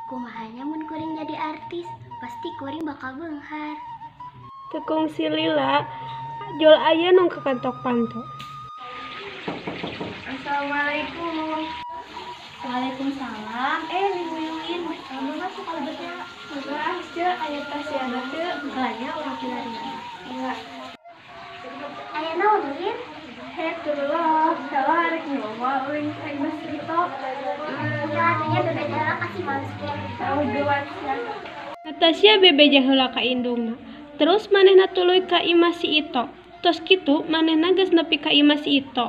Kumaha nya mun kuring jadi artis, pasti kuring bakal beunghar. Teu kungsi lila, jol aya nu kakentok panto. Assalamualaikum. Waalaikumsalam. Win, kamu masuk kalau betnya. Enggak, ce, aya Tasya teu. Makanya urang pilarian. Enggak. Aya naon, Win? Hei, turun. Kalau arek nyoba uling ka imah si Ito. Atunya bebeja lah kasih masker. Tahu duluan sia. Natasha bebeja heula ka indungna. Terus manehna tuluy ka imah si Ito. Tos kitu manehna geus nepi ka imah si Ito.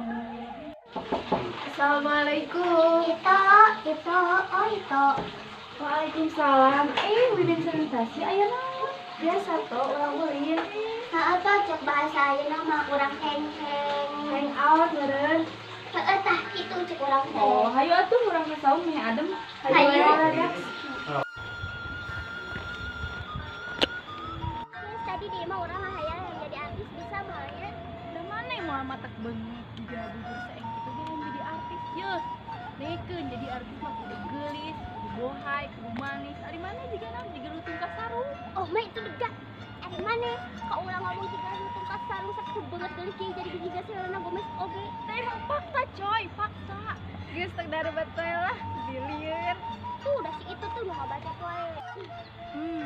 Assalamualaikum. Ito, Ito, oh Ito. Waalaikumsalam. Winin sareng Tasya aya naon? Biasa to urang ulin. Heeh to, cek bahasa ayeuna mah urang heng-heng. Hang out meureun. Heeh tah kitu cek urang teh. Oh, hayu atuh urang ka saung meh adem. Hayu. Terus tadi di imah urang hayang yang jadi artis bisa moal nya. Da mana moal matak beungeut jiga bujur saeng kitu ge hayang jadi artis yeuh. Dengekeun jadi artis mah kudu geulis, kudu bohai, kudu manis. Ari maneh jiga naon jiga lutung ka sarung. Oh, mah itu bega. Ari maneh ka urang ngomong jiga lutung ka sarung sakitu beungeut geulis jeung jadi jiga Selena Gomez oge. Teh emang fakta coy, fakta. Geus teu darebat we lah, dilieur. Tuh udah si itu tuh nu ngabaca poe.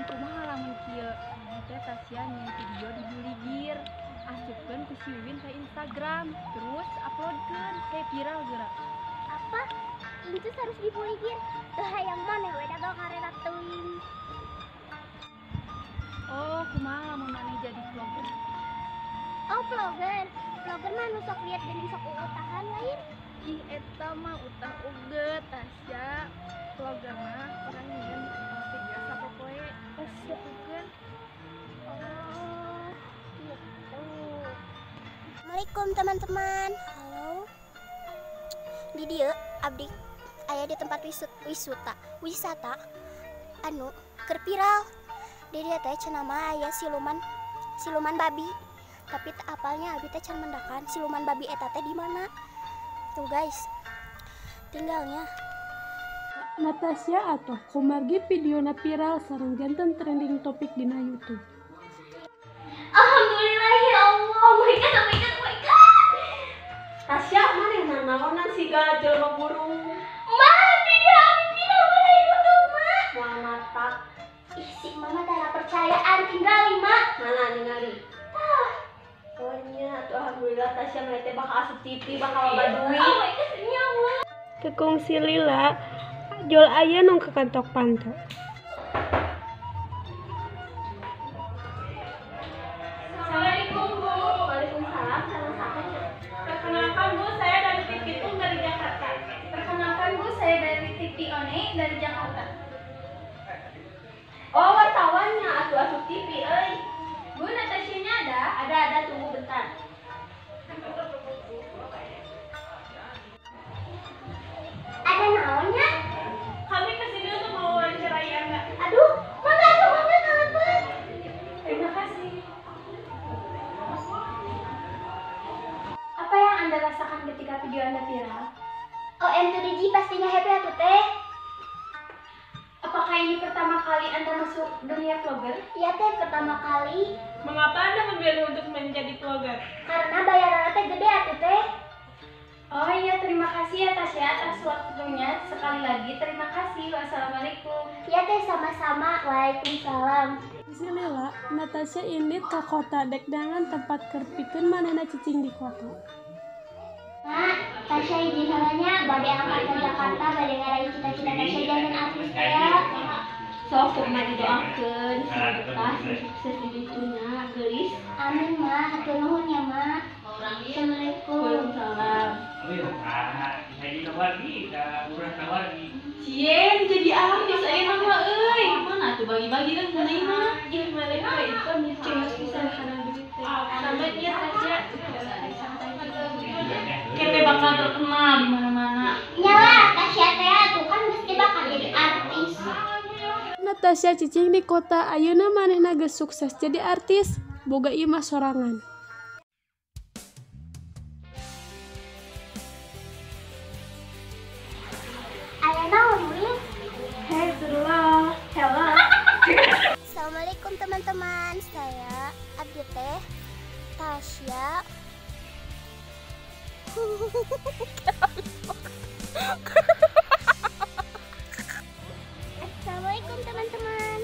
Kumaha lamun kieu? Maneh teh Tasya nyieun video di Buligir. Asupkeun ku si Wiwin ka Instagram, terus uploadkeun kayak viral geura. Apa? Incus harus dibuligir. Teu hayang maneh we dagang karena teuing. Oh, kumaha lamun maneh jadi vlogger? Oh, vlogger. Vlogger mah nu sok liat geuning sok utahan lain. Ih, eta mah utah uge Tasya. Vlogger mah orang nyieun video sapopoe asupkeun. Oh, gitu. Assalamualaikum teman-teman. Halo. Di dieu abdi aya di tempat wisata anu keur viral. Di dieu teh cenah mah aya siluman babi. Tapi teu apalnya abdi teh can mendakan siluman babi eta teh di mana. Tuh guys. Tinggalnya Natasha atuh kumargi videona viral sareng janten trending topik dina YouTube. Alhamdulillah ya Allah. Oh my god, oh my god, oh my god. Tasya maneh nanaonan siga jelema burung. Ma, video abdi viral mana YouTube, Ma? Moal matak. Ih, si mama tara percayaan tinggal lima. Mana ningali? Tah. Oh nya, atuh alhamdulillah Tasya maneh teh bakal asup TV, bakal loba duit. Oh my god, nya Ma. Teu kungsi lila, jol aya nu kakentok panto. Assalamualaikum, Bu. Waalaikumsalam, sareng saha nya? Perkenalkan Bu, saya dari TV Tung dari Jakarta. Perkenalkan Bu, saya dari TV One dari Jakarta. Oh, wartawannya atuh asup TV euy. Bu, Natasha-nya ada? Ada, tunggu bentar. Ada naonnya? Kami kesini untuk mewawancarai Anda. Aduh, mangga atuh mangga kalebet. Terima kasih. Apa yang Anda rasakan ketika video Anda viral? OM2DG pastinya happy atuh teh. Apakah ini pertama kali Anda masuk dunia vlogger? Iya teh, pertama kali. Mengapa Anda memilih untuk menjadi vlogger? Karena bayarannya teh gede atuh teh. Oh iya, terima kasih ya Tasya atas waktunya. Sekali lagi terima kasih. Wassalamualaikum. Iya teh, sama-sama. Waalaikumsalam. Geus lila, Natasha indit ka kota dek neangan tempat keur pikeun manehna cicing di kota. Mak, Tasya izin heula nya bade angkat ke Jakarta bade ngaraih cita-cita Tasya janten artis teh ya. Sok kumaha didoakeun sing betah sing sukses di ditunya geulis. Amin, Ma. Hatur nuhun ya, Ma. Assalamualaikum. Waalaikumsalam. Cien jadi artis ayeuna mah euy. Mana atuh bagi-bagi kan kana imah. Ih, maneh mah itu cengos pisan kana duit teh. Sama nya Tasya. Kete bakal terkenal di mana-mana. Nyalah, Tasya teh tuh kan geus bakal jadi artis. Natasha cicing di kota ayeuna manehna geus sukses jadi artis, boga imah sorangan. Aya naon, Win? Hei, seru lah. Ieu teh Tasya. Assalamualaikum teman-teman.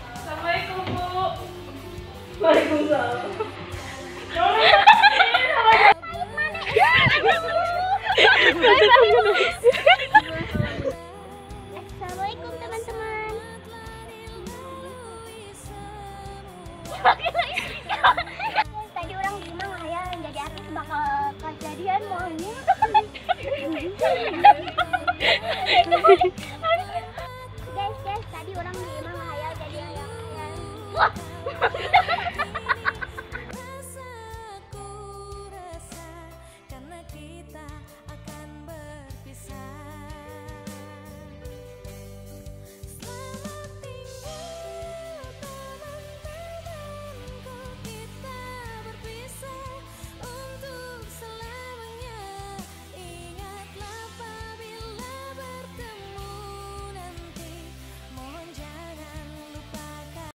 Assalamualaikum, Bu. Waalaikumsalam. Assalamualaikum teman-teman. Tadi orang gimana ngayal jadi artis bakal kejadian maunya.